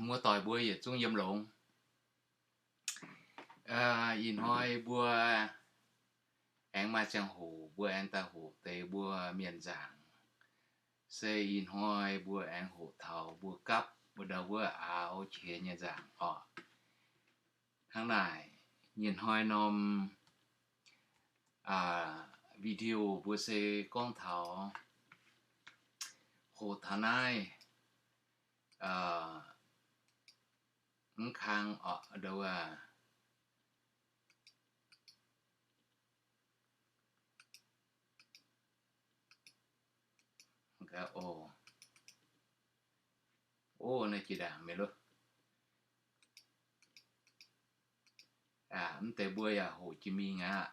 Muoz-doic mbuo yietc zungv yiem longx. Ih hnoi mbuo aengx maaih ziangh hoc mbuo aengx daaih hoqc deix mbuo mienh nzaangc. Se ih hnoi mbuo aengx hoqc taux mbuo gapv mbuo ndau wuov aaux qiex nyei nzaangc oc. Hnangv naaic, nyei hnoi norm video mbuo se gorngv taux hoqc taux naaiv mv kang oc, ndau wuov o, naaiv jiex ndaangc mingh lo. Mv deix mbuo yaac hoqc jiex mingh aqv.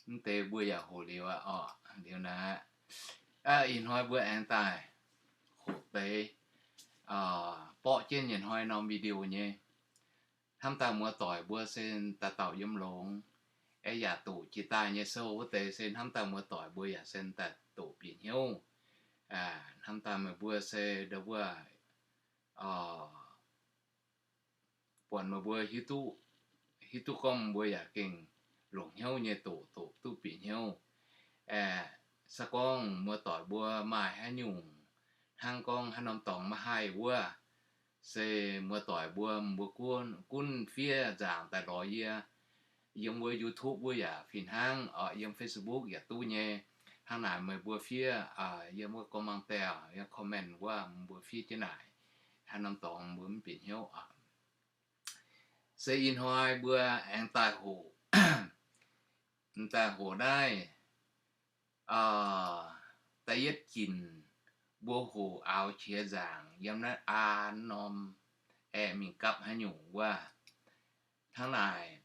Mv deix mbuo yaac hoqc liuz aqv oc. Liuz naaiv, ih hnoi mbuo aengx daaih hoqc deix borqv jienv nyei hnoi norm video nyei. Hnamv daaih muoz-doic mbuo se daaih dauh yiem longx, aeqv, yaac doqc jiex daaih nyei sou wuov deix se hnamv daaih muoz-doic mbuo yaac se daaih doqc bieqc hnyouv. Hnamv daaih meih mbuo se ndau wuov buatc meih mbuo hiuv duqv, hiuv duqv gorngv mbuo yaac gengh longc hnyouv nyei doqc, doqc duqv bieqc hnyouv. Aeqv, se gorngv muoz-doic mbuo maaih haaix nyungc hnangv gorngv haaix norm dorngx maiv haih wuov, se muoz-doic mbuo, mbuo gunv, gunv fiev nzaangc daaih lorz yie yiem wuov YouTube wuov yaac fih hnangv, yiem Facebook yaac duqv nyei. Hnangv naaic meih mbuo fiev yiem wuov commentaire, yiem comment wuov mbuo fiev jienv naaic, haaix norm dorngx mbuo mv bieqc hnyouv oc. Se ih hnoi mbuo aengx daaih hoqc, daaih hoqc naaiv da'yietv ginc mbuo hoqc aaux qiex nzaangc yiem naaiv aa norm aeqv, mingh gapv haaix nyungc wuov. Hnangv naaic,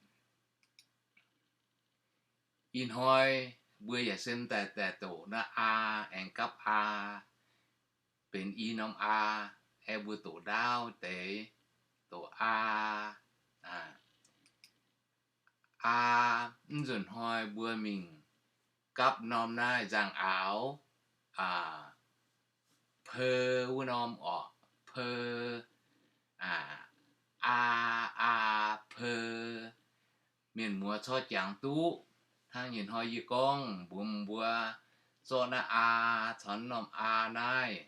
ih hnoi mbuo yaac se daaih, daaih doqc naaiv aa aengx gapv aa benx i norm aa, aeqv, mbuo doqc ndaauv deix, doqc aa, aa, mv nzunc hnoi mbuo mingh gapv norm naaiv nzangc aaux, peu wuov norm oc, peu, aa, aa, peu. Mienh muoz corc jangx duqv hnangv nyei hnoi yie gorngv mbuox mbuo, zorqv naaiv aa caux norm aa naaiv,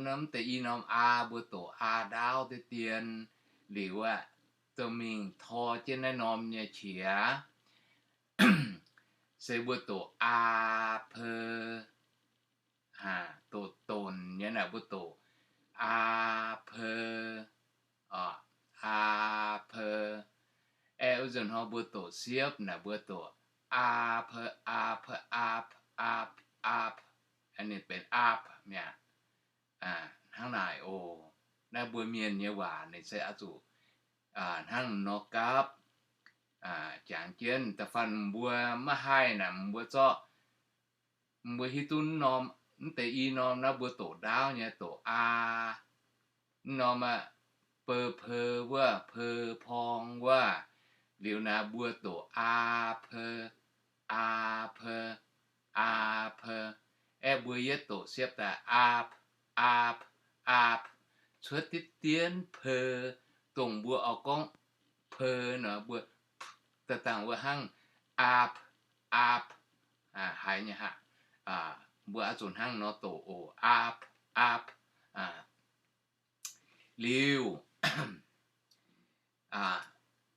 mv deix i norm aa mbuo doqc aa ndaauv deix dien liuz aqv, dorh mingh tor jienv naaiv norm nyei qiex, se mbuo doqc aa peu, doqc donc nyei naaic mbuo doqc aa peu, aa peu. Aeqv, wuov nzunc hnoi mbuo doqc siepv naaic mbuo doqc aa peu, aa peu, aapv, aapv, aapv, ninh benx aapv mi'aqv. Hnangv naaic oc. Naaiv mbuo mienh nyei waac ninh se oix zuqc hnangv nor gapv. Jangx jienv da'faanh mbuo maiv haih naaic mbuo zorqv, mbuo hiuv duqv norm, mv deix i norm naaiv mbuo doqc ndaauv nyei doqc aa, mv norm aqv, beu peu wuov, peu porng wuov, liuz naaiv mbuo doqc aa peu, aa peu, aa peu. Aeqv, mbuo yietv doqc siepv daaih aapv, aapv, aapv, cuotv diqv dien peu, dongh mbuo oix gorngv peu nor mbuo da'dangh wuov hnangv aapv, aapv, haiz nyei haic. Mbuo oix zuqc hnangv nor doqc oc, aapv, aapv. Liuz,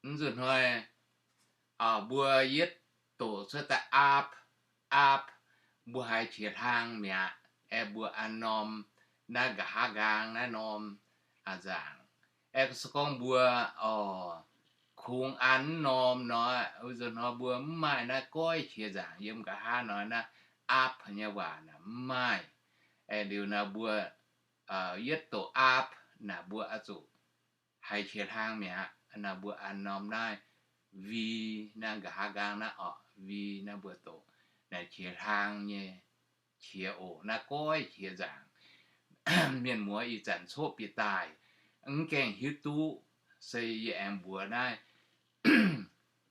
mv nzunc hnoi mbuo yietv doqc cuotv daaih aapv, aapv, mbuo haiz qiex hlang mi'aqv. Aeqv, mbuo an norm naaiv nqa'haav nqaang naaiv norm nzaangc. Aeqv, se gorngv mbuo oc, kungx an norm nor, wuov nzunc hnoi mbuo mv maaih naaiv goiv qiex nzaangc yiem nqa'haav nor naaiv aapv nyei waac naaic mv maaih. Aeqv, liuz naaiv mbuo yietv doqc aapv naaic mbuo oix zuqc haiz qiex hlang mi'aqv. Naaiv mbuo an norm naaiv vi, naaiv nqa'haav nqaang naaiv oc, vi naaiv mbuo doqc naaic qiex hlang nyei qiex oc. Naaiv goiv qiex nzaangc. Mienh muoz ih zanc coqv bieqc daaih, mv gaengh hiuv duqv, se yie aengx mbuox naaiv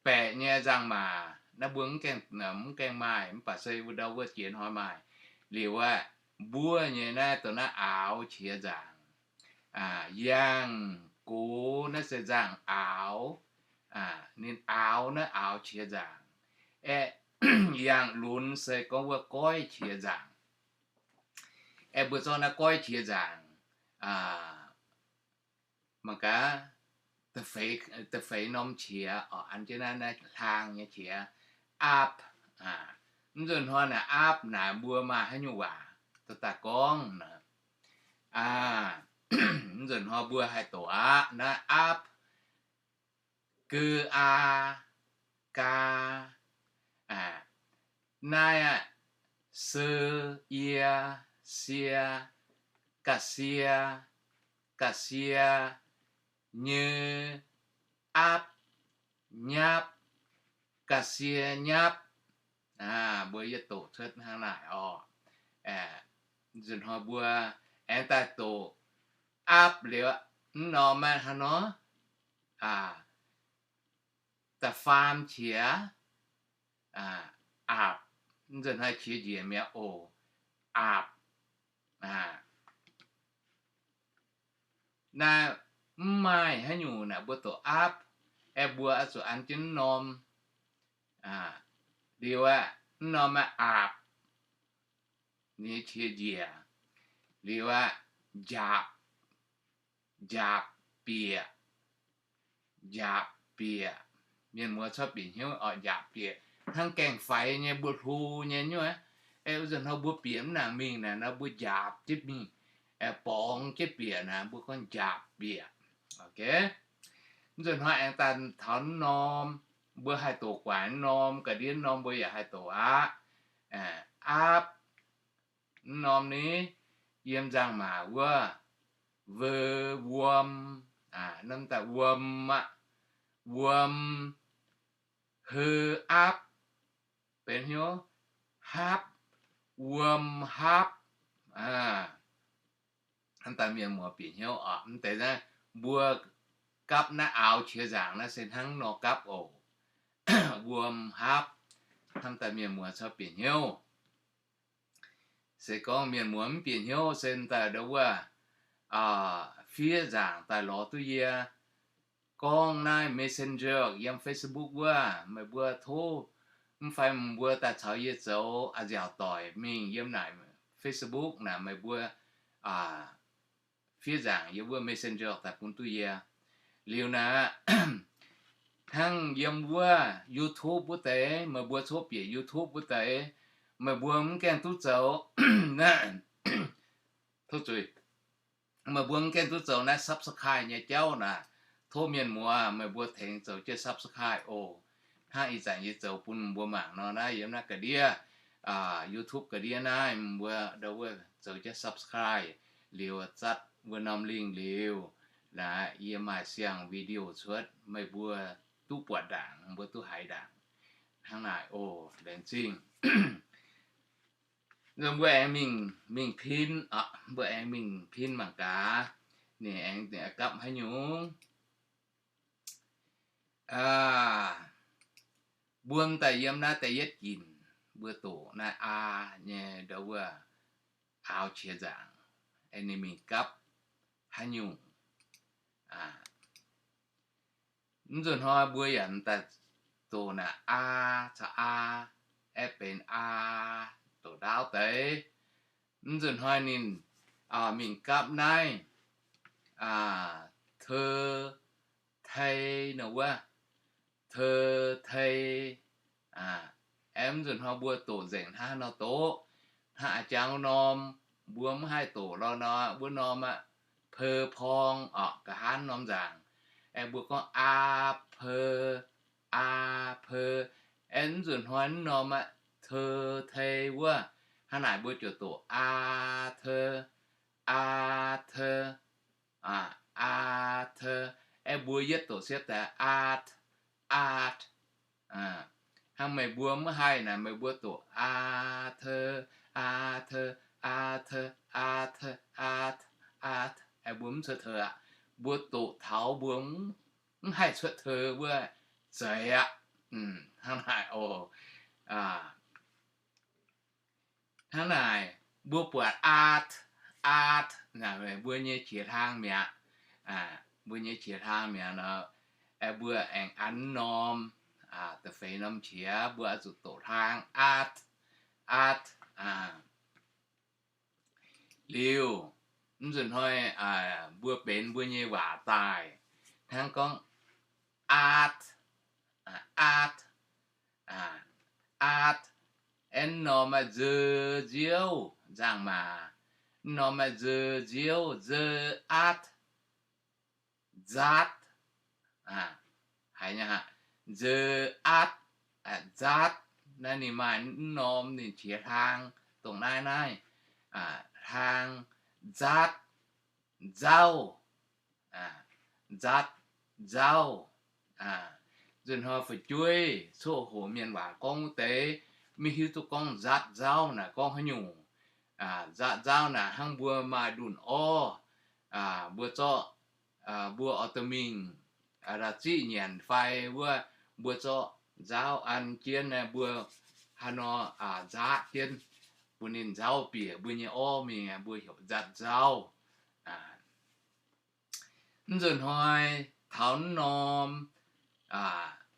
baeqc nyei nzangc-maac naaiv mbuo mv gaengh, mv gaengh maaih, mv baac se wuov ndau wuov jiex hnoi maaih. Liuz aqv, mbuo nyei naaiv dongh naaiv aaux qiex nzaangc. Yangh gox naaiv se nzaangc aaux. Ninh aaux naaiv aaux qiex nzaangc. Aeqv, yangh lunx se gorngv wuov goiv qiex nzaangc. Aeqv, mbuo zorqv naaiv goiv qiex nzaangc mangc gaax, da'feix norm qiex oc, an jienv naaiv, naaiv hlaang nyei qiex, aapv. Mv nzunc hnoi naaic aapv naaic mbuo maaih haaix nyungc waac dorh daaih gorngv nor? Mv nzunc hnoi mbuo haih doqc aqv, naaiv aapv, geu aa, gaa. Naaiv aqv, se, ie, sie, ga'sie, ga'sie, nyei, aapv, nyapv, ga'sie nyapv. Mbuo yie doqc cuotv hnangv naaic oc. Nzunc hnoi mbuo aengx daaih doqc aapv liuz, mv norm aqv hnangv nor, da'faam qiex, aapc. Mv nzunc hnoi qiex njiec mi'aqv oc, aapc. Naaiv mv maaih haaix nyungc naaic mbuo doqc aapv, aeqv, mbuo oix zuqc an jienv mv norm. Liuz aqv, mv norm aqv, aapc, ninh qiex njiec. Liuz aqv, njaapc, njaapc bieqc, njaapc bieqc. Mienh muoz corc bieqc hnyouv oc, njaapc bieqc. Hnangv gaeng-faix nyei mbuo hlo nyei nyuoqv. Aeqv, wuov zanc hnoi mbuo bieqc mv nangc mingh naaic nor, mbuo njaapc jienv mingh, borngz jienv bieqc naaic, mbuo gorngv njaapc bieqc. Mv nzunc hnoi aengx daaih taux mv norm, mbuo haih doqc guaix mv norm, ga'ndiev mv norm mbuo yaac haih doqc aqv. Aapv, mv norm ni, yiem nzangc-maac wuov, veu, wuom, norm daaih wuom aqv, wuom, heu, aapv, benx hnyouv, hapv, wuom, hapv. Hnamv daaih mienh muoz bieqc hnyouv oc. Mv deix naaiv mbuo gapv naaiv aaux qiex nzaangc naaiv se hnangv nor gapv oc. Wuom, hapv, hnamv daaih mienh muoz corc bieqc hnyouv. Se gorngv mienh muoz mv bieqc hnyouv se daaih ndau wuov, fiev nzaangc daaih lorz duqv yie gorngv naaiv Messenger yiem Facebook wuov, meih mbuo tov, mv fai mbuo daaih caux yie zoux a'nziaauc doic mingh yiem naaic Facebook naaic, meih mbuo fiev nzaangc yiem wuov Messenger daaih bun duqv yie. Liuz naaic, hnangv yiem wuov YouTube wuov deix, meih mbuo cuotv bieqc YouTube wuov deix, meih mbuo mv gaengh duqv zoux, tov zuiz, meih mbuo mv gaengh duqv zoux naaiv subscribe nyei jauv naaic, tov mienh muoz meih mbuo tengx zoux jienv subscribe oc. Hnangv ih zanc yie zoux bun mbuo mangc nor, naaiv yiem naaiv ga'ndiev, YouTube ga'ndiev naaiv, mbuo ndau wuov zoux jienv subscribe liuz zatv wuov norm link liuz, naaiv yie maaih siang video cuotv, meih mbuo duqv buatc ndaangc, mbuo duqv haiz ndaangc. Hnangv naaic oc, laengz zingh. Mbuo aengx mingh, mingh pin, mbuo aengx mingh pin mangc gaax, ninh aengx gapv haaix nyungc. Mbuo daaih yiem naaiv da'yietv ginc, mbuo doqc naaiv aa nyei ndau wuov aaux qiex nzaangc, ninh mingh gapv haaix nyungc. Mv nzunc hnoi mbuo yaac daaih doqc naaic aa caux aa, aeqv, benx aa, doqc ndaauv deix. Mv nzunc hnoi ninh mingh gapv naaiv te, tei nor wuov, te, tei. Aeqv, mv nzunc hnoi mbuo doqc nzengc hnangv haaix nor doqc. Hnangv a'jang norm mbuo mv haih doqc lorh nor, wuov norm aqv, pe, porng oc, nqa'haav norm nzaangc. Aeqv, mbuo gorngv aa, pe, aa, pe. Aeqv, mv nzunc hnoi mv norm aqv, te, tei wuov, hnangv naaic mbuo ziouc doqc aa, te, aa, te, aa, te. Aeqv, mbuo yietv doqc siepv daaih aa, aa. Hnangv meih mbuo mv haih naaic meih mbuo doqc aa, te, aa, te, aa, te, aa, te, aa, te, aa, te. Aeqv, mbuo mv cuotv te aqv. Mbuo doqc taux mbuo mv haih cuotv te wuov zeiz aqv. Hnangv naaic oc. Hnangv naaic, mbuo buatc aatv, aatv, mbuo nyei qiex hlang mi'aqv. Mbuo nyei qiex hlang mi'aqv nor, mbuo aengx an norm, da'feix norm qiex mbuo oix zuqc doqc hlang aatv, aatv. Liuz, mv nzunc hnoi mbuo benx mbuo nyei waac daaih, hnangv gorngv aatv, aatv, aatv, aeqv, norm maaih nzeu nziouv nzangc-maac, norm maaih nzeu nziouv nzeu aatv, nzaatv, haiz nyei, nzeu aatv, nzaatv. Naaiv ninh maaih mv norm ninh qiex hlang dongh naaiv naaiv, hlang nzaatv, nzauv, nzaatv, nzauv. Nzunc hnoi fu'jueiv coqv hoc mienh waac gorngv wuov deix, maiv hiuv duqv gorngv nzaatv nzauv naaic gorngv haaix nyungc. Nzaatv nzauv naaic hnangv mbuo maaih ndunh orv, mbuo zorqv, mbuo oix dorh mingh ziqv nyanc fai wuov, mbuo zorqv nzauv an jienv, mbuo haaix nor nzaatv jienv, bun ninh nzauv bieqc mbuo nyei orv mingh, mbuo heuc nzaatv nzauv. Mv nzunc hnoi taux mv norm,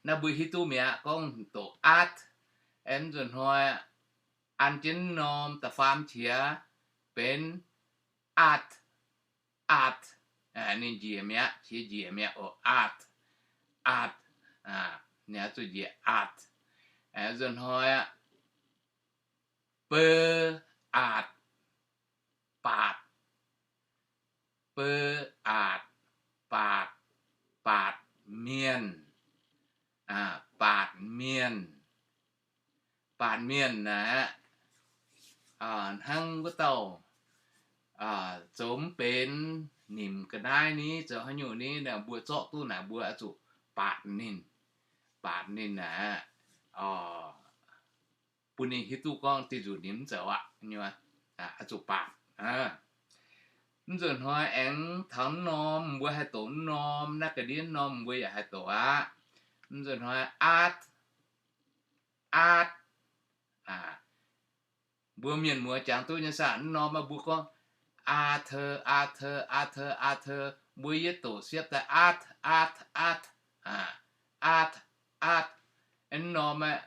naaiv mbuo hiuv duqv mi'aqv, gorngv doqc aatv. Mv nzunc hnoi an jienv mv norm da'faam qiex benx aatv, aatv. Ninh njiec mi'aqv, qiex njiec mi'aqv oc, aatv, aatv. Ninh zuqc njiec aatv. Mv nzunc hnoi aqv, beu, aatv, baatc, beu, aatv, baatc, baatc mienh, baatc mienh. Baatc mienh naaic aqv, hnangv wuov dauh zoux mv benx, nimc ga'naaiv ni, zoux haaix nyungc ni, mbuo zorqv duqv naaic mbuo oix zuqc baatc ninh, baatc ninh naaic aqv, bun ninh hiuv duqv gorngv diuh nzunc ninh mv zoux aqv, oix zuqc baatc. Mv nzunc hnoi aengx taux mv norm mbuo haih doqc mv norm, naaiv ga'ndiev mv norm mbuo yaac haih doqc aqv. Mv nzunc hnoi aatv, aatv. Mbuo mienh muoz jangx duqv nyei saah, mv norm mbuo gorngv aa teu, aa teu, aa teu, aa teu, mbuo yie doqc siepv daaih aatv, aatv, aatv, aatv, aatv. Mv norm aeqv,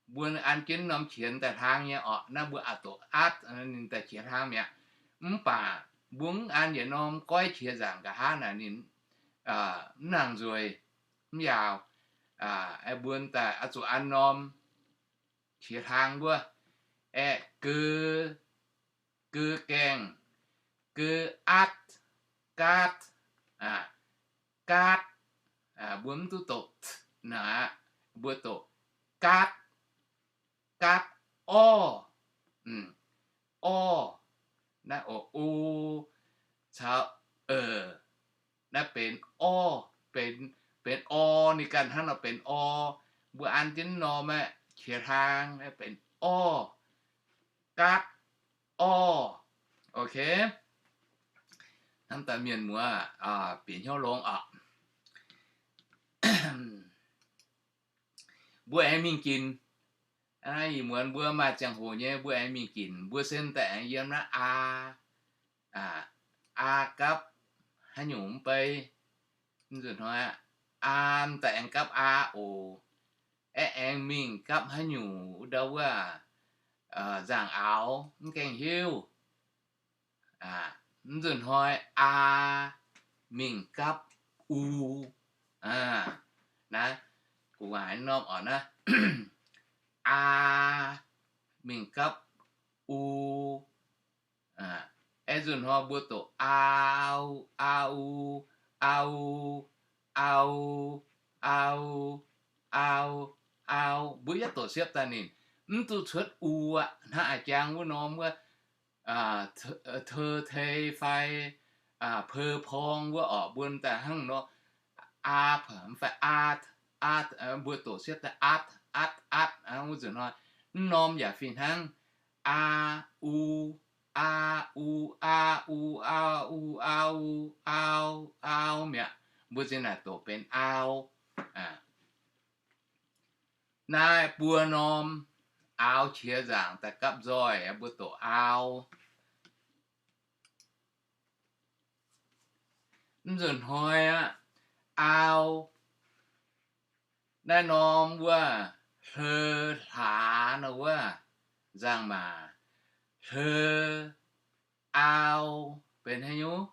mbuo an jienv mv norm qiex daaih hlang nyei orqc, naaiv mbuo aqc doqc aatv, ninh daaih qiex hlang mi'aqv. Mv baac mbuo mv an yietc norm goiv qiex nzaangc nqa'haav naaic ninh mv nangc nzueic, mv yaauc. Aeqv, mbuo daaih oix zuqc an norm qiex hlang wuov, aeqv, geu, geu gaengh, geu aatv, gaatv, gaatv. Mbuo mv duqv doqc t naaic aqv, mbuo doqc gaatv, gaatv, orv, orv. Naaiv o, o caux e, naaiv benx orv, benx, benx orv, ninh ganh hnangv nor benx orv. Mbuo an jienv norm aeqv, qiex hlang aeqv, benx orv, gaatv, orv. Ok. Hnamv daaih mienh muoz bieqc hnyouv longx oc. Mbuo aengx mingh ginc. Ih muonz mbuo maaih ziangh hoc nyei, mbuo aengx mingh ginc. Mbuo se daaih aengx yiem naaiv aa, aa gapv haaix nyungc mv bei. Mv nzunc hnoi aa daaih aengx gapv aa oc. Aeqv, aengx mingh gapv haaix nyungc ndau wuov nzangc-aaux mv gaengh hiuv. Mv nzunc hnoi aa mingh gapv u. Naaiv, gu'nguaaic norm oc naaiv. Aa mingh gapv u. Aeqv, nzunc hnoi mbuo doqc au, au, au, au, au, au, au. Mbuo yietv doqc siepv daaih ninh mv duqv cuotv u aqv. Hnangv a'jang wuov norm wuov, teu, tei fai peu, porng wuov orqc, mbuo daaih hnangv nor, aa, mv fai aa, aa, mbuo doqc siepv daaih atv, atv, atv, wuov nzunc hnoi. Mv norm yaac fih hnangv, aa, u, aa, u, aa, u, aa, u, au, au mi'aqv. Mbuo zinh naaic doqc benx au. Naaiv buo norm aaux qiex nzaangc daaih gapv nzoih, mbuo doqc aaux. Mv nzunc hnoi aqv, aaux, naaiv norm wuov hleu hlaax nor wuov, nzangc-maac, hleu, aaux, benx haaix nyungc?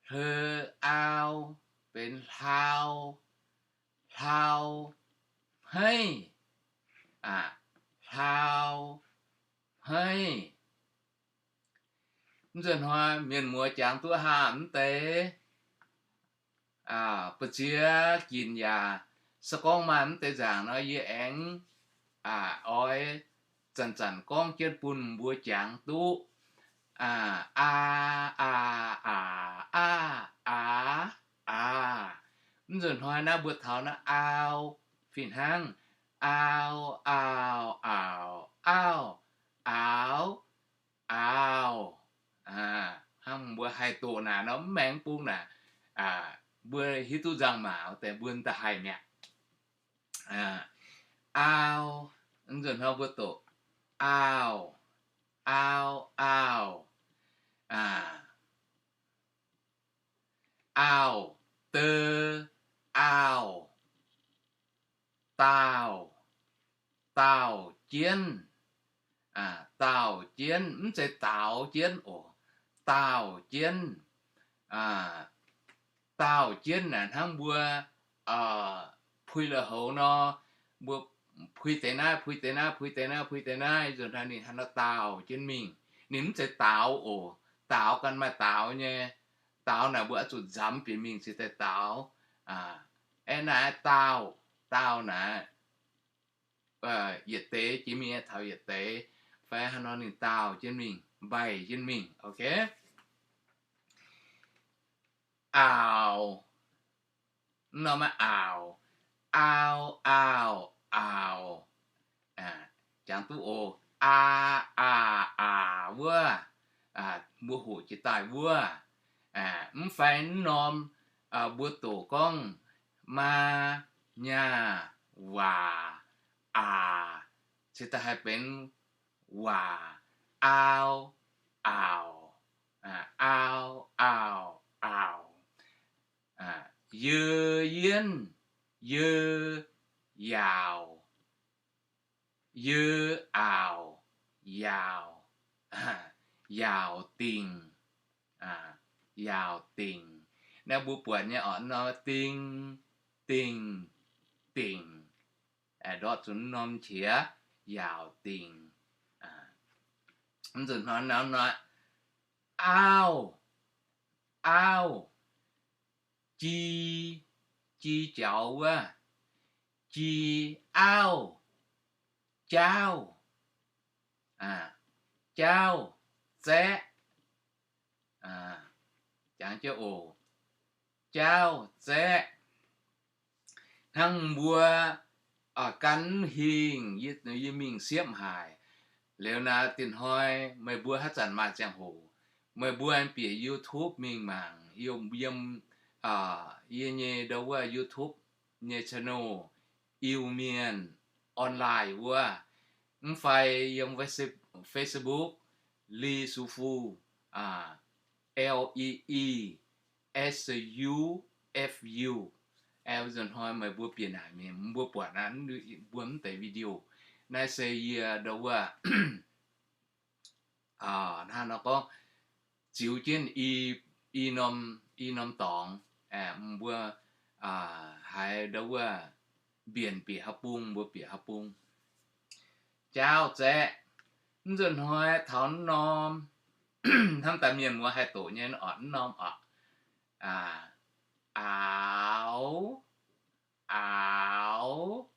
Hleu, aaux, benx hlau, hlau, hmeiv, hlau, hmeiv. Mv nzunc hnoi mienh muoz jangx duqv haah mv deix? Ba'ziex ginc yaac se gorngv maaih mv deix nzaangc nor, yie aengx oix zanc-zanc gorngv jienv bun mbuo jangx duqv. Aa, aa, aa, aa, aa, aa. Mv nzunc hnoi naaiv mbuo taux naaiv aaux fih hnangv. Aaux, aaux, aaux, auv, aaux, aaux. Hnangv mbuo haih doqc naaic nor, mv maengx bung naaic, mbuo hiuv duqv nzangc-maac deix mbuo da'haih mi'aqv. Aaux, mv nzunc hnoi mbuo doqc aaux, aaux, aaux, aaux, deu, aaux, daauh, daauh jienv, daauh jienv, mv zeiz daaux jienv oc, daauh jienv. Daauh jienv naaic hnangv mbuo puix lui-houx nor, mbuo puix deix naaiv, puix deix naaiv, puix deix naaiv, puix deix naaiv, nzunc hnoi ninh hnangv nor daauh jienv mingh. Ninh mv zeiz daaux oc. Daaux ganh maaih daaux nyei. Daaux naaic mbuo oix zuqc nzamx bieqc mingh cingx daaih daaux. Aeqv, naaiv daauh, daauh naaic yietc deix jiex mingh taux yietc deix, fai hnangv nor ninh daauh jienv mingh, mbaih jienv mingh, ok. Aaux, mv norm aaux, aaux, aaux, aaux, jangx duqv oc. Aa, aa, aa wuov, mbuo hoqc jiex daaih wuov. Mv fai mv norm mbuo doqc gorngv maa, nyaa, waac, aac, cingx daaih haih benx waac, aaux, aaux, aaux, aaux, aaux, yeu, yienv, yeu, yaauc, yeu, aaux, yaauc, yaauc dingc, yaauc dingc. Naaiv mbuo buatc nyei oc, nor ding, dingh, dingc, ndortv zuqc norm qiex, yaauc dingc. Mv nzunc hnoi nor, auv, auv, ji, ji jaux wuov, ji, auv, jaauv, jaauv, zaeqv, jangx jienv oc, jaauv, zaeqv. Hnangv mbuo gan hingh, yie mingh siepv haic. Liuz naaiv dinh hnoi meih mbuo haaix zanc maaih ziangh hoc, meih mbuo bieqc YouTube mingh mangc, yiem, yiem yie nyei ndau wuov YouTube nyei channel, Iu-Mienh Online wuov, mv fai yiem Facebook, Li Su Fu, L E E S U F U. Nzunc hnoi meih mbuo bieqc naaic mingh, mbuo buatc naaiv, mbuo mv deix video. Naaiv se yie ndau wuov hnangv nor gorngv ziux jienv i, i norm, i norm dorngx, mbuo haiz ndau wuov mbienc bieqc haaix bung, mbuo bieqc haaix bung. Jaauv zaeqv, mv nzunc hnoi taux norm, hnamv daaih mienh muoz haih doqc nyei oc, mv norm oc. Aaux, aaux,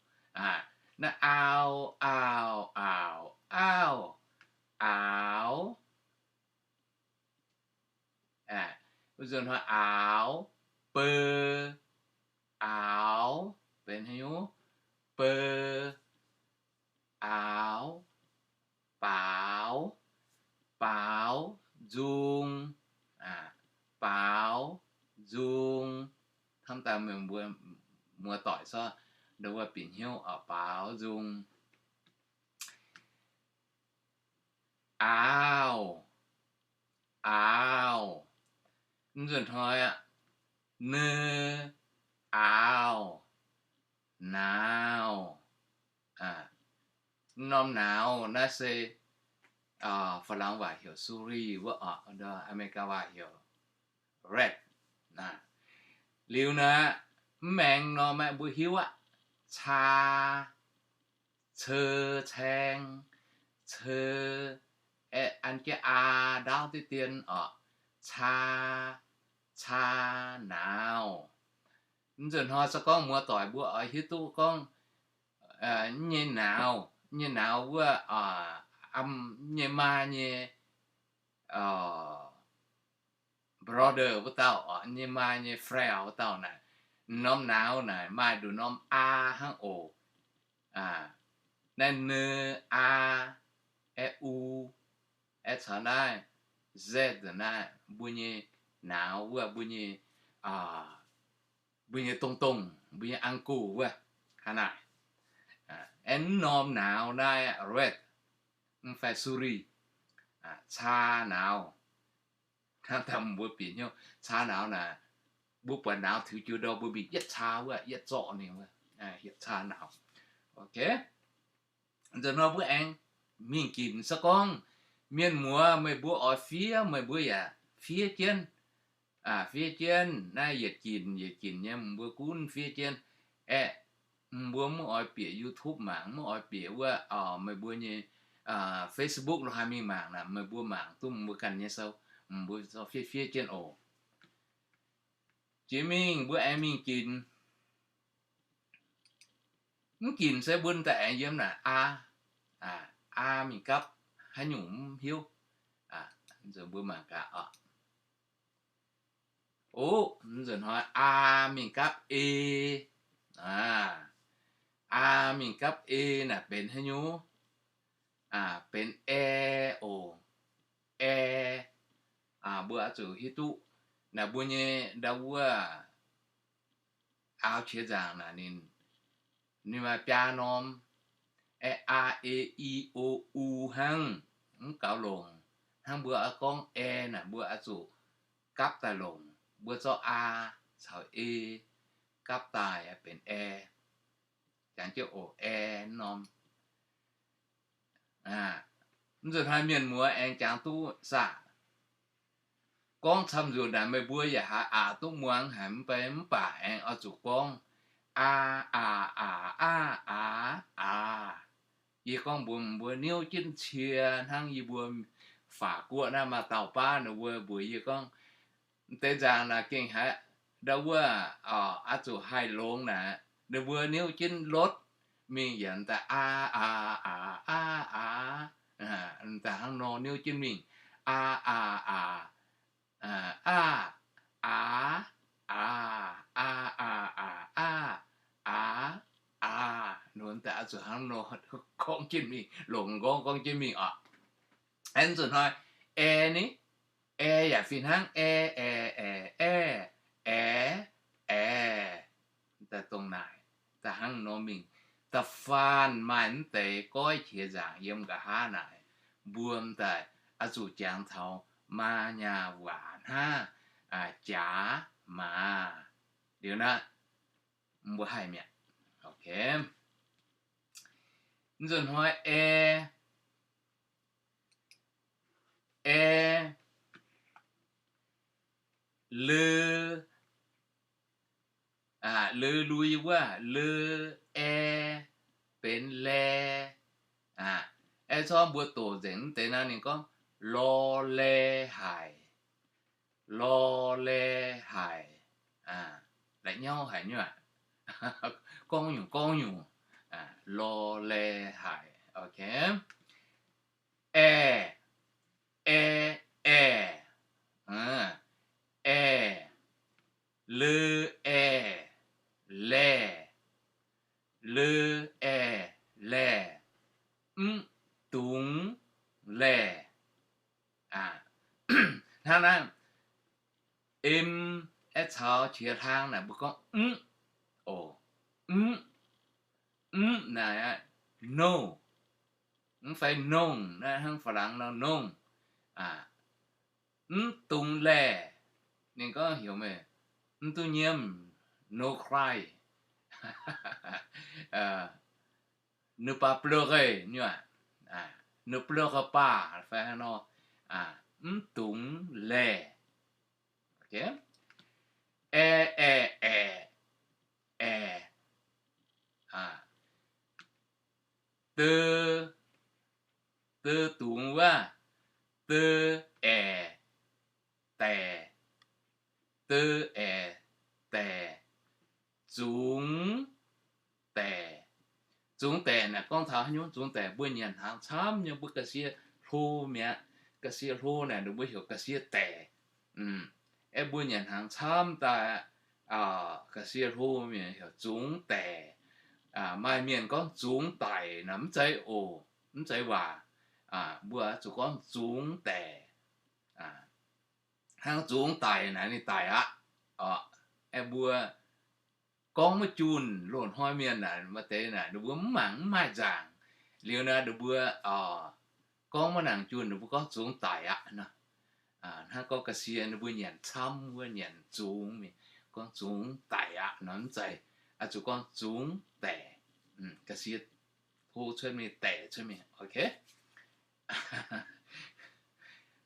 naaiv aau, aau, aaux, auv, aaux. Wuov nzunc hnoi aaux, beu, aaux, benx haaix nyungc? Beu, aaux, baaux, baaux, nzung, baaux, nzung. Hnamv daaih mienh mbuo muoz-doic corc ndau wuov bieqc hnyouv oc, baaux, nzung. Nzunc hnoi aqv, neu, aaux, naaux. Norm naaux naaiv se Faalaangx waac heuc suri wuov, America waac heuc red. Liuz naaiv, mv maengx norm aeqv, mbuo hiuv aqv. Caa, ceu, caeng, ceu, an jienv aa ndaauv diqv dien oc. Caa, caa naaux. Nzunc hnoi se gorngv muoz-doic mbuo oix hiuv duqv gorngv nyei naaux, nyei naaux wuov, nyei maa nyei brother wuov dauh, nyei maa nyei friend wuov dauh naaic, norm naaux naaic maaih nduqc norm aa hnangv oc. Naaiv neu, aa, aeqv, u, aeqv, caux naaiv z naaiv mbuo nyei naaux wuov, mbuo nyei, mbuo nyei dongh dongh, mbuo nyei ankle wuov, hnangv naaic. Aeqv, norm naaux naaiv red, mv fai suri, caa naaux. Hnangv daaih mbuo bieqc hnyouv caa naaux naaic, mbuo buatc naaux tiux jiu ndau mbuo mingh yietv caa wuov, yietv zorqv ninh wuov, yietv caa naaux. Ok. Nzunc hnoi mbuo aengx mingh ginc se gorngv mienh muoz meih mbuo oix fiev, meih mbuo yaac fiev jienv. Fiev jienv naaiv yietc ginc yietc ginc nyei, mbuo gunv fiev jienv. Aeqv, mbuo mv oix bieqc YouTube mangc, mv oix bieqc wuov meih mbuo nyei Facebook lo haaix mingh mangc naaic, meih mbuo mangc duqv mbuo ganh nyei sou, mbuo fiev fiev jienv oc. Jiex mingh mbuo aengx mingh ginc. Mv ginc se mbuo daaih aengx yiem naaic aa, aa mingh gapv haaix nyungc mv hiuv. Nzunc mbuo mangc gaax oc. Oc, nzunc hnoi aa mingh gapv e, aa mingh gapv e naaic benx haaix nyungc? Benx ae oc. Ae, mbuo oix zuqc hiuv duqv naaic mbuo nyei ndau wuov aaux qiex nzaangc naaic ninh, ninh maaih biaa norm, a, e, i, o, u hnangv, mv gaux longc. Hnangv mbuo oix gorngv ae naaic mbuo oix zuqc gapv daaih longc. Mbuo zorqv aa caux e gapv daaih benx ae. Jangx jienv oc, ae norm. Mv nzunc hnoi mienh muoz aengx jangx duqv saah? Gorngv camv nzunc naaic meih mbuo yaac haiz aqc duqv muangx haic mv bei, mv baac aengx oix zuqc gorngv aa, aa, aa, aa, aa. Yie gorngv mbuox mbuo niuv jienv cie hnangv yie mbuo Faatv Guoqv naaiv maaih dauh baav ninh mbuo mbuox yie gorngv, deix nzaangc naaic gengh haiz ndau wuov oix zuqc haih longx naaic, ninh mbuo niuv jienv lotv mingh yaac daaih aa, aa, aa, aa, aa. Daaih hnangv nor niuv jienv mingh, aa, aa, aa, aa, aa, aa, aa, aa, aa, aa, aa, aa. Nor daaih oix zuqc hnangv nor gorngv jienv mingh, longc nqorngv gorngv jienv mingh oc. Aeqv, nzunc hnoi ae ni, ae yaac fih hnangv ae, ae, ae, ae, ae, ae. Daaih dongh naaic, daaih hnangv nor mingh. Da'faanh maaih mv deix goiv qiex nzaangc yiem nqa'haav naaic, mbuo m'daaih oix zuqc jangx taux maa nyaah waac hnangv, jaax, maaz. Liuz naaiv mbuo haih mi'aqv. Ok. Nzunc hnoi ae, ae, leu, leu lui wuov, leu, ae, benx lae. Ae, corc mbuo doqc nzengc mv deix naaiv ninh gorngv lor lae haic, lor lae haic, la'nyauv haic nyuoqc, gorngv nyungc gorngv nyungc, lor lae haic. Ok. Ae, ae, ae, ae, leu, ae, laeh, leu, ae, laeh, mv dungx laeh. Hnangv naaiv, m, aeqv, caux qiex hlang naaic mbuo gorngv mv, oc, mv, mv naaic, no, mv fai nongh naaiv hnangv Faalaangx nor nongh, mv dungx laeh. Ninh gorngv heuc meih mv duqv nyiemv, no cry. Nv baac pleure nyuoqc, nv pleure pas fai nor, mv dungx laeh. Ae, ae, ae, ae, de, de dungz wuov, de aeqv, daeqc, de aeqv, daeqc, zungx daeqc. Zungx daeqc naaic gorngv taux haaix nyungc? Zungx daeqc mbuo nyanc hnaangx camv nyei, mbuo ga'sie hlo mi'aqv. Ga'sie hlo naaic ninh mbuo heuc ga'sie daeqc. Aeqv, mbuo nyanc hnaangx camv daaih, ga'sie hlo mi'aqv, heuc zungx daeqc. Maaih mienh gorngv zungx daic naaic mv zeiz oc, mv zeiz waac. Mbuo zuqc gorngv zungx daeqc. Hnangv zungx daic naaic ninh daic aqv. Aeqv, mbuo gorngv maiv junh, loz-hnoi mienh naaic maaih deix naaic ninh mbuo mv mangc mv maaih nzaangc. Liuz naaic ninh mbuo gorngv maiv nangc junh, ninh mbuo gorngv zungx daic aqv nor. Hnangv gorngv ga'sie ninh mbuo nyanc camv wuov, nyanc zungx mingh, gorngv zungx daic aqv nor mv zeiz. Zuqc gorngv zungx daeqc. Ga'sie hlo cuotv mingh, daeqc cuotv mingh, ok.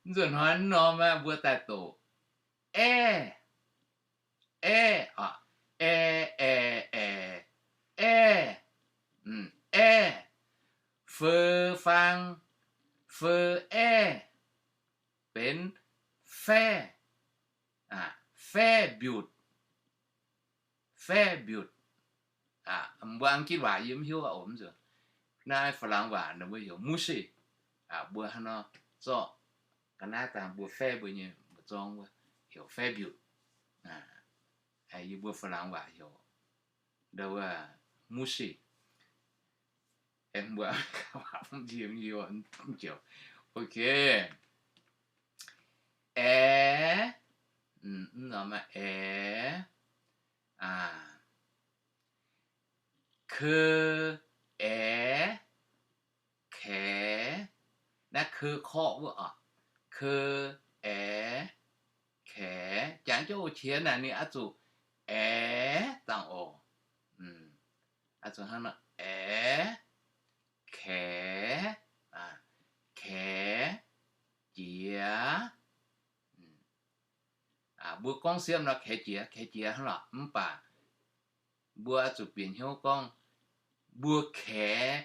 Nzunc hnoi mv norm aqv, mbuo daaih doqc aeqv, aeqv, aeqv, aeqv, aeqv, aeqv, feu faang, feu aeqv, benx faeqv, faeqv mbiutc, faeqv mbiutc. Mbuo Ang^gitv waac yie mv hiuv oc, mv nzunc. Naaiv Faalaangx waac ninh mbuo heuc mushy. Mbuo hnangv nor zorqv ga'naaiv daaih mbuo faeqv mbuo nyei mbu'zorng wuov heuc faeqv mbiutc. Yie mbuo Faalaangx waac heuc ndau wuov mushy. Mbuo ok. Aeqv, aeqv, keu, aeqv, kaeqv. Naaiv keu korqv wuov oc. Keu, aeqv, kaeqv. Jangx jienv oc qiex naaic ninh oix zuqc aeqv dangh oc. Oix zuqc hnangv nor aeqv, kaeqv, kaeqv jiex. Mbuo gorngv siemv nor kaeqv jiex, kaeqv jiex hnangv lorqc. Mv baac mbuo oix zuqc bieqc hnyouv gorngv mbuo kaeqv,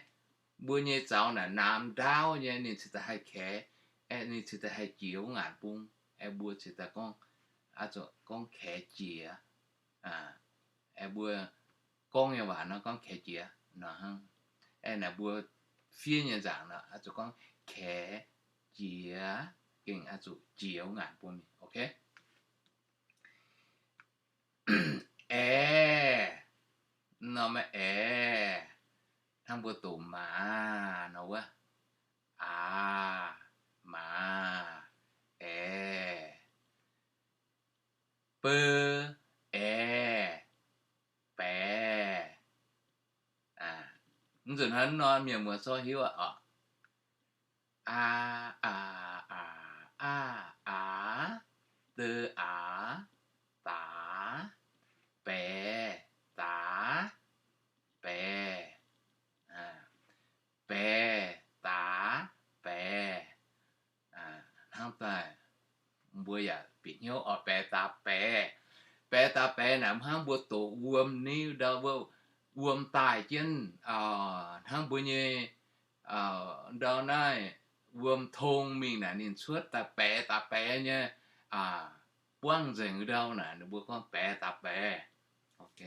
mbuo nyei zaux naaic naamx ndaauv nyei, ninh cingx daaih haih kaeqv, aeqv, ninh cingx daaih haih jiex wuov ngaanc bung. Aeqv, mbuo cingx daaih gorngv, oix zuqc gorngv kaeqv jiex. Aeqv, mbuo gorngv nyei waac nor gorngv kaeqv jiex nor hnangv. Aeqv, naaic mbuo fiev nyei nzaangc nor oix zuqc gorngv kaeqv jiex, gengh oix zuqc jiex wuov ngaanc bung mingh, ok. Aeqv, mv norm aeqv, hnangv mbuo doqc maaz nor wuov, aax, maaz, aeqv. Beu, aeqv, baeqv. Mv nzunc hnoi nor mienh muoz zorqv hiuv aqv oc. Aa, aax, aax, aax, aax, deu, aax, daax, baeqc, daax, baeqc, baeqc, daax, baeqc. Hnangv daaih mbuo yaac bieqc hnyouv oix baeqc daax baeqc. Baeqc daax baeqc naaic hnangv mbuo doqc wuom ni ndau wuov, wuom daaih jienv, hnangv mbuo nyei ndau naaiv wuom tong mingh naaic ninh cuotv daaih baeqc daax baeqc nyei, buangv nzengc ndau naaic ninh mbuo gorngv baeqc daax baeqc. Ok.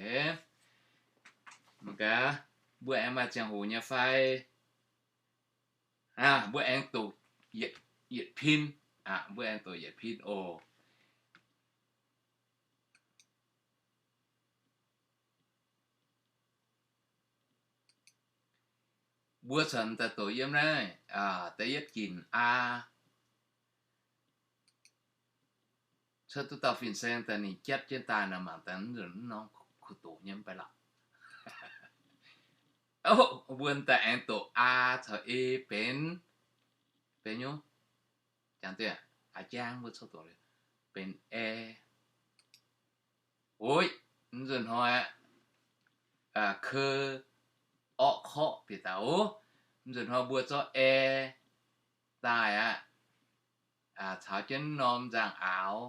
Mangc gaax, mbuo aengx maaih ziangh hoc nyei fai? Mbuo aengx doqc yietc pin. Mbuo aengx doqc yietc pin oc. Mbuo caux daaih doqc yiem naaiv da'yietv ginc aa. Cuotv duqv dauh fin-saeng daaih ninh jatv jienv daaih nor, mangc daaih mv nzunc mv norm kuh doqc nyei mv baac lorqc. Mbuo daaih aengx doqc aa caux e benx, benx nyungc, jangx duqv aa jangv mbuo cuotv doqc liuz benx ae. Oix, mv nzunc hnoi aqv, ke, orqv korqv bieqc daaih oc. Mv nzunc hnoi mbuo zorqv ae daaih aqv, caux jienv norm nzangc-aaux,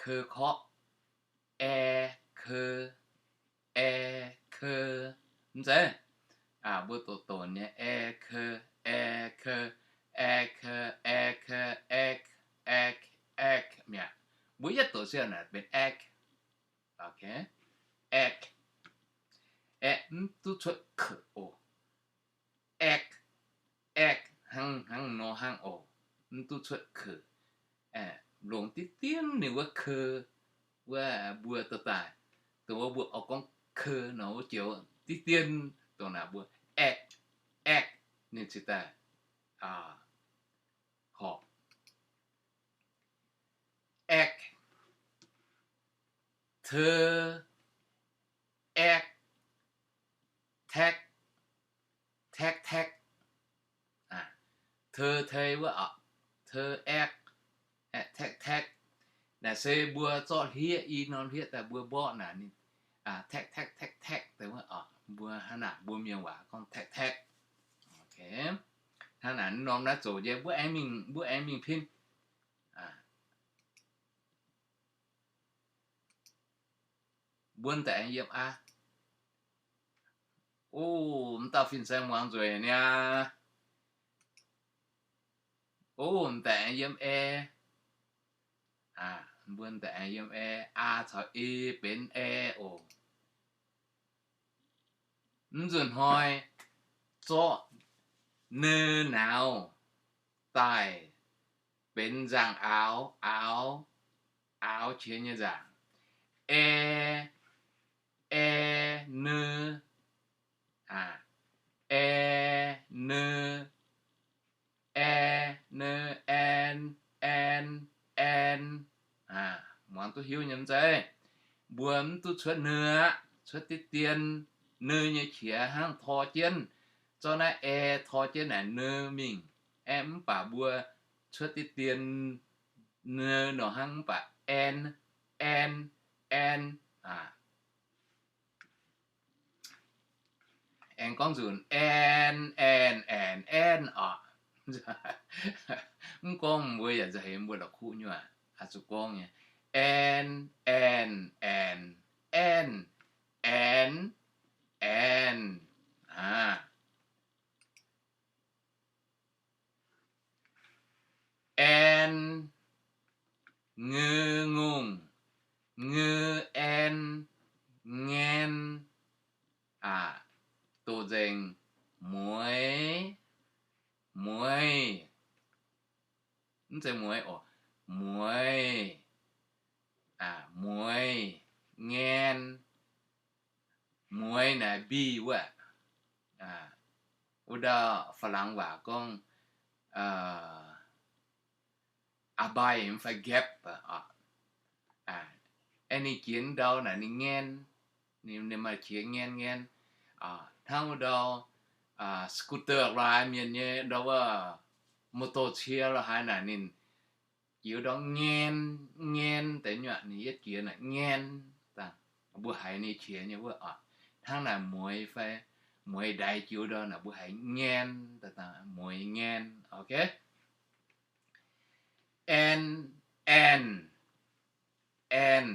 ke korqv, ae, ke, ae, ke, mv zeiz? Mbuo doqc donx nyei, ae, ke, ae, ke, ae, ke, ae, ke, ae, ae, ae mi'aqv. Mbuo yietv doqc siou naaic benx aeqv. Aeqv, aeqv, mv duqv cuotv keuc oc. Aeqv, aeqv, hnangv, hnangv nor hnangv oc. Mv duqv cuotv keuc. Longc diqv dien ninh wuov ke, wuov mbuo dorh daaih, dongh wuov mbuo oix gorngv ke nor wuov joux diqv dien, dongh naaic mbuo aeqv, aeqv, ninh cingx daaih horpc. Aeqv, teu, aeqv, taekv, taekv, taekv, teu, tei wuov oc, teu, aeqv, taekv, taekv. Naaic se mbuo zorqv hlieqv i norm hlieqv daaih mbuo mborqv naaic ninh taekv, taekv, taekv, taekv deix wuov oc. Mbuo hnangv naaic mbuo mienh waac gorngv taekv, taekv. Hnangv naaic norm naaiv zoqc njiec mbuo aengx mingh, mbuo aengx mingh pin. Mbuo daaih aengx yiem aa. O, m'dauh fin-saeng muangx nzueic niaa. O, m'daaih aengx yiem ae. Mbuo daaih aengx yiem ae, aa caux e benx ae oc. Mv nzunc hnoi zorqv ne nauz daaih benx nzangc-aaux, aaux, aaux qiex nyei nzaangc. Ae, ae, ne, ae, ne, ae, ne, aen, aen, aen. Muangx duqv hiuv nyei mv zeiz? Mbuo mv duqv cuotv ne aqv, cuotv diqv dien. Ne nyei qiex hnangv tor jienv, zorqv naaiv ae tor jienv naaic ne mingh. Aeqv, mv baac mbuo cuotv diqv dien ne nor hnangv mv baac aen, aen, aen. Aengx gorngv nzunc aen, aen, aenx, aenv oc. Mv gorngv mbuo yaac nzauh heix mbuo la'kuqv nyei aqv. Zuqc gorngv nyei, aen, aen, aenx, aenv, aenx, aenx. Aen, ngeu ngongh, ngeu aen, ngaen. Doqc nzengc, mueiz, mueiz. Mv zeiz mueiz oc, mueiz, mueiz, ngaen. Mueiz naaic mbi wuov. Wuov ndau Faa^laangx waac gorngv abide mv fai gap. Aengx ninh jiex ndau naaic ninh ngaen, ninh maaih qiex ngaen ngaen. Hnangv wuov ndau scooter laaix mienh nyei ndau wuov, motor cie lorqc haaix naaic ninh jiex ndau ngaen, ngaen deix nyuoqc ninh yietv jiex naaic ngaen. Mbuo haiz ninh qiex nyei wuov oc. Hnangv naaic mueiz fai mueiz ndaix jiu ndau naaic mbuo haiz ngaen, mueiz ngaen. Ok. Aen, aen, aen.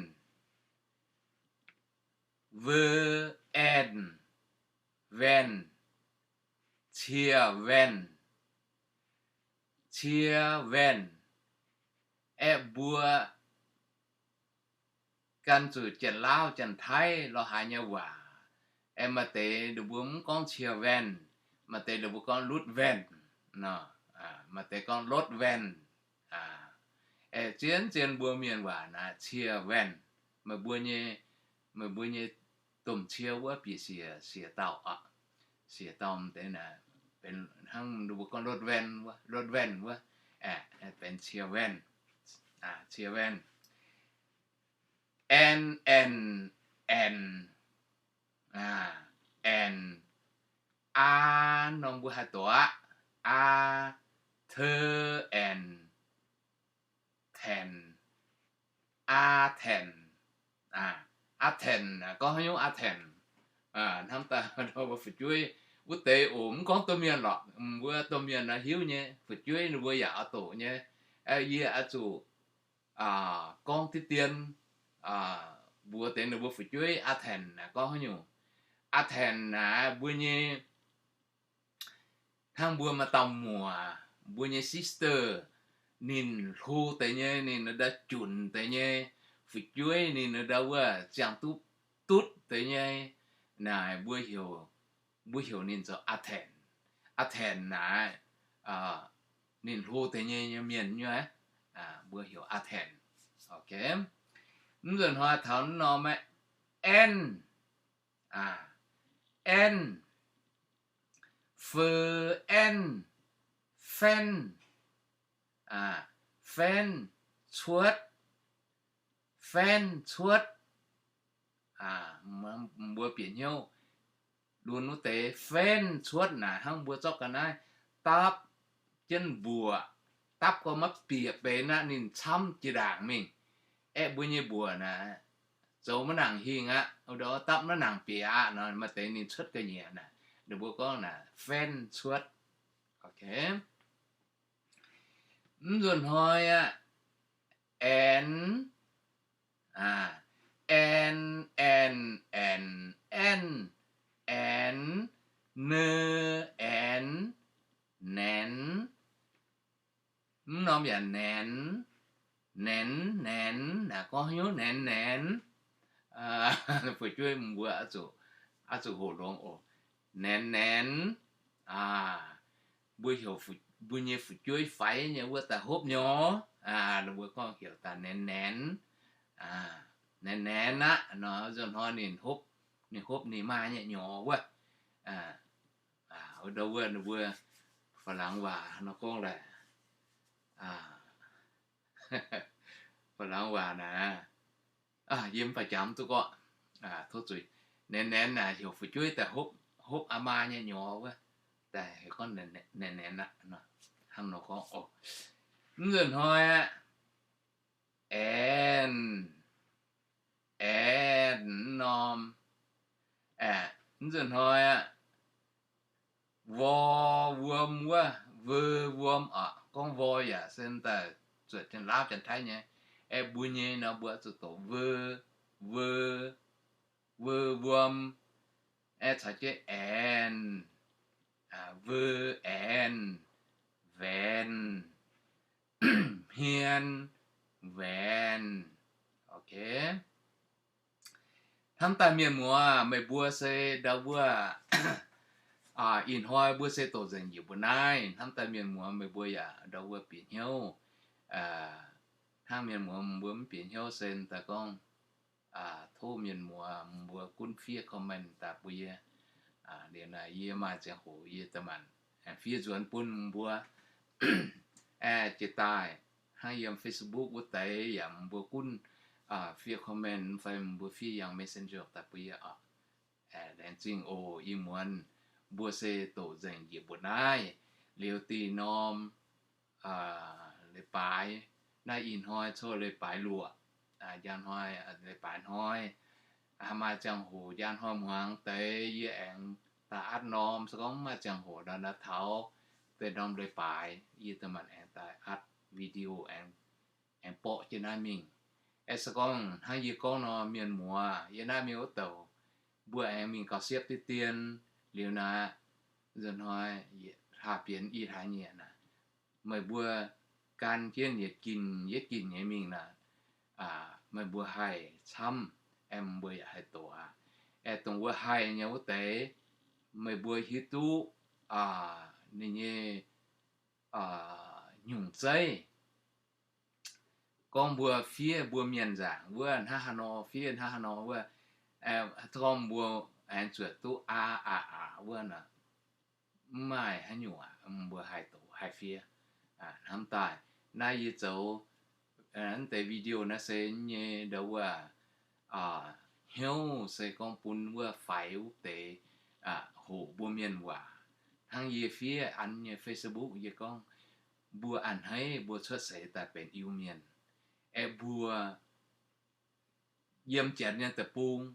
Veu, aen, vaen. Cie, vaen. Cie, vaen. Aeqv, mbuo gan zuqc Janx-Laauv Janx-Taiv lorqc haaix nyei waac. Aeqv, maaih deix ninh mbuo mv gorngv cie, vaen, maaih deix ninh mbuo gorngv lutv, vaen. Maaih deix gorngv lotv, vaen. Aeqv, zien-zien mbuo mienh waac naaic cie, vaen. Meih mbuo nyei, meih mbuo nyei domh cie wuov bieqc siec, siec dauh oc. Siec dauh deix naaic benx hnangv ninh mbuo gorngv lotv, vaen wuov, lotv, vaen wuov. Aeqv, benx cie, vaen. Cie, vaen. Aen, aen, aenx, aenx. Aa norm mbuo haih doqc aqv. Aa, teu, aenx, taenx. Aa taenx. Aa Taenx, gorngv haaix nyungc Aa Taenx, hnamv daaih mbuo fu'jueiv wuov deix oc. Mv gorngv domh mienh lorqc, mbuo domh mienh naaiv hiuv nyei, fu'jueiv ninh mbuo yaac oix doqc nyei. Yie oix zuqc gorngv diqv dien mbuox deix ninh mbuo fu'jueiv Aa Taenx naaic gorngv haaix nyungc. Aa Taenx naaic mbuo nyei, hnangv mbuo maaih dauh muoc, mbuo nyei sister, ninh hlo deix nyei, ninh ndau junc deix nyei, fu'jueiv ninh ndau wuov ziangh duqv dutv deix nyei, naaic mbuo heuc ninh zoux Aa Taenx. Aa Taenx naaic ninh hlo deix nyei nyei mienh nyei, mbuo heuc Aa Taenx. Mv nzunc hnoi taux norm aeqv, aenv, aenv, feu aenv, faenv, faenv cuotv, faenv cuotv. Mbuo bieqc hnyouv lunx wuov deix faenv cuotv naaic hnangv mbuo zorqv ga'naaiv dapv jienv mbuoqc, dapv gorngv maiv bieqc benx aqv, ninh camv jiex ndaangc mingh. Aeqv, mbuo nyei mbuoqc naaic zoux maiv nangc hingh aqv, dapv maiv nangc bieqc aqv nor, maaih deix ninh cuotv ga'nyiec naaic, ninh mbuo gorngv naaic faenv cuotv. Mv nzunc hnoi aqv, aenx, aen, aenx, aenx, aenv, aenx, ne, aenx, naenx. Mv norm yaac naenx, naenx, naenx, naaic gorngv haaix nyungc naenx, naenx. Fu'jueiv mbuo oix zuqc hoqc longx oc. Naenx, naenx, mbuo heuc mbuo nyei fu'jueiv faix nyei wuov daaih hopv nyorx, mbuo gorngv heuc daaih naenx, naenx, naenx, naenx aqv nor, nzunc hnoi ninh hopv, ninh hopv ninh maaih nyei nyorx wuov. Wuov ndau wuov ninh mbuo Faalaangx waac nor gorngv laaix, Faalaangx waac naaic, yie mv baac jangx mv duqv gorqv, tov zuiz. Naenx naenx naaic heuc fu'jueiv daaih hopv, hopv aa maa nyei nyorx wuov, daaih heuc gorngv naenx naenx aqv. Hnangv nor gorngv oc. Mv nzunc hnoi aqv, aenx, aenx norm, aeqv, mv nzunc hnoi aqv, vor wuom wuov, veu wuom oc. Gorngv vor yaac se daaih zuotc Janx-Laauv Janx-Taiv nyei. Aeqv, mbuo nyei nor mbuo oix zuqc doqc veu, veu, veu wuom. Aeqv, caux jienv aenx, veu aenx, vaenx, hmien, vaenx. Ok. Hnamv daaih mienh muoz, meih mbuo se ndau wuov, ih hnoi mbuo se doqc nzengc njiec mbuo naaiv. Hnamv daaih mienh muoz, meih mbuo yaac ndau wuov bieqc hnyouv. Hnangv mienh muoz mbuo mv bieqc hnyouv se daaih gorngv, tov mienh muoz mbuo gunv fiev comment daaih bun yie. Liuz naaic yie maaih ziangh hoc yie da'maanc fiev nzuonx bun mbuo. Aeqv, jiex daaih hnangv yiem Facebook wuov deix yaac mbuo gunv fiev comment fai mbuo fiev yangh Messenger daaih bun yie oc. Laengz zingh oc. Ih muonz mbuo se doqc nzengc njiec mbuo naaiv. Liuz dih norm leiz-baaix, naaiv ih hnoi coqv leiz-baaix luoqc, njang hnoi, leiz-baaix hnoi, maaih ziangh hoc njang hnoi hmuangx deix yie aengx daaih atv norm. Se gorngv mv maaih ziangh hoc nor, naaiv taux deix norm leiz-baaix yie da'maanc aengx daaih atv video aengx, aengx borqv jienv naaiv mingh. Aeqv, se gorngv hnangv yie gorngv nor, mienh muoz yiem naaiv mingh wuov douc, mbuo aengx mingh gauh siepv diqv dien. Liuz naaiv, nzunc hnoi hlaax bienx i hlaax nyieqc naaic, meih mbuo gan jienv yietc ginc yietc ginc nyei mingh naaic, meih mbuo haih camv, aeqv, mbuo yaac haih doqc aqv. Aeqv, dongh wuov haih nyei wuov deix, meih mbuo hiuv duqv ninh nyei nyungc zeiv. Gorngv mbuo fiev mbuo mienh nzaangc wuov hnangv haaix nor, fiev hnangv haaix nor wuov, gorngv mbuo aengx zuotc duqv aa, aa, aa wuov nor, mv maaih haaix nyungc aqv, mbuo haih doqc haih fiev. Hnamv daaih naaiv yie zoux naaiv deix video naaiv se nyei ndau wuov hnyouv se gorngv bun wuov faix wuov deix hoqc mbuo mienh waac. Hnangv yie fiev an nyei Facebook yie gorngv, mbuo a'hneiv mbuo cuotv seix daaih benx Iu-Mienh, aeqv, mbuo yiem Janx nyei deic-bung,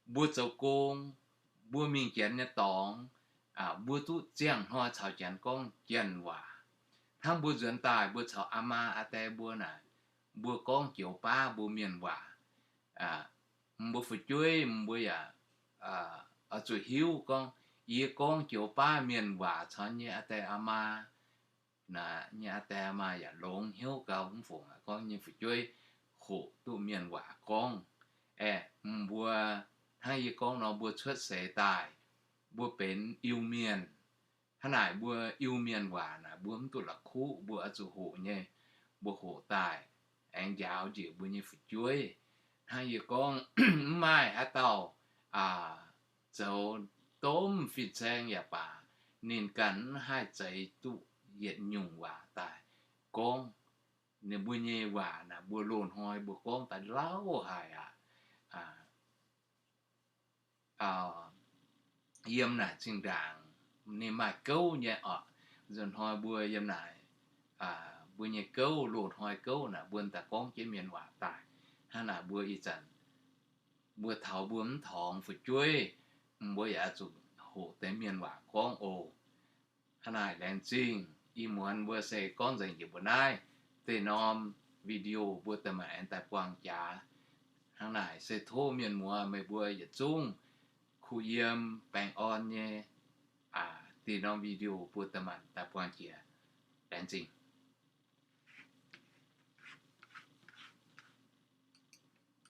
mbuo zoux gong, mbuo mingh Janx nyei dorngx, mbuo duqv ziangh hnoi caux Janx gorngv Janx waac. Hnangv mbuo nzuonx daaih mbuo caux aa maa aa die mbuo naaic, mbuo gorngv joux baav mbuo mienh waac. Mbuo fu'jueiv mbuo yaac oix zuqc hiuv gorngv, yie gorngv joux baav mienh waac caux nyei aa die aa maa, naaic nyei aa die aa maa yaac longx hnyouv gau mv fungc gorngv nyei fu'jueiv hoqc duqv mienh waac gorngv. Aeqv, mbuo hnangv yie gorngv nor, mbuo cuotv seix daaih, mbuo benx Iu-Mienh. Hnangv naaic mbuo Iu-Mienh waac naaic mbuo mv duqv la'kuqv, mbuo oix zuqc hoqc nyei. Mbuo hoqc daaih aengx njaaux njiec mbuo nyei fu'jueiv. Hnangv yie gorngv, mv maaih haaix dauh zoux domh fin-saeng yaac baac, ninh ganh mv haih zeix duqv yietc nyungc waac daaih gorngv. Ninh mbuo nyei waac naaic mbuo loz-hnoi mbuo gorngv daaih lauh haic aqv. Yiem naaic zinh ndaangc ninh maaih gouv nyei oc. Nzunc hnoi mbuo yiem naaic, mbuo nyei gouv, loz-hnoi gouv naaic mbuo daaih gorngv jienv mienh waac daaih. Hnangv naaic mbuo ih zanc, mbuo taux mbuo mv torngx fu'jueiv, mbuo yaac zuqc hoqc deix mienh waac gorngv oc. Hnangv naaic laengz zingh. Ih muonz mbuo se gorngv nzengc njiec mbuo naaiv. Deix norm video mbuo da'maanc aengx daaih buangh jaax. Hnangv naaic se tov mienh muoz meih mbuo yietc zungv kuh yiem baengh orn nyei. Deix norm video mbuo da'maanc daaih buangh jiex. Laengz zingh.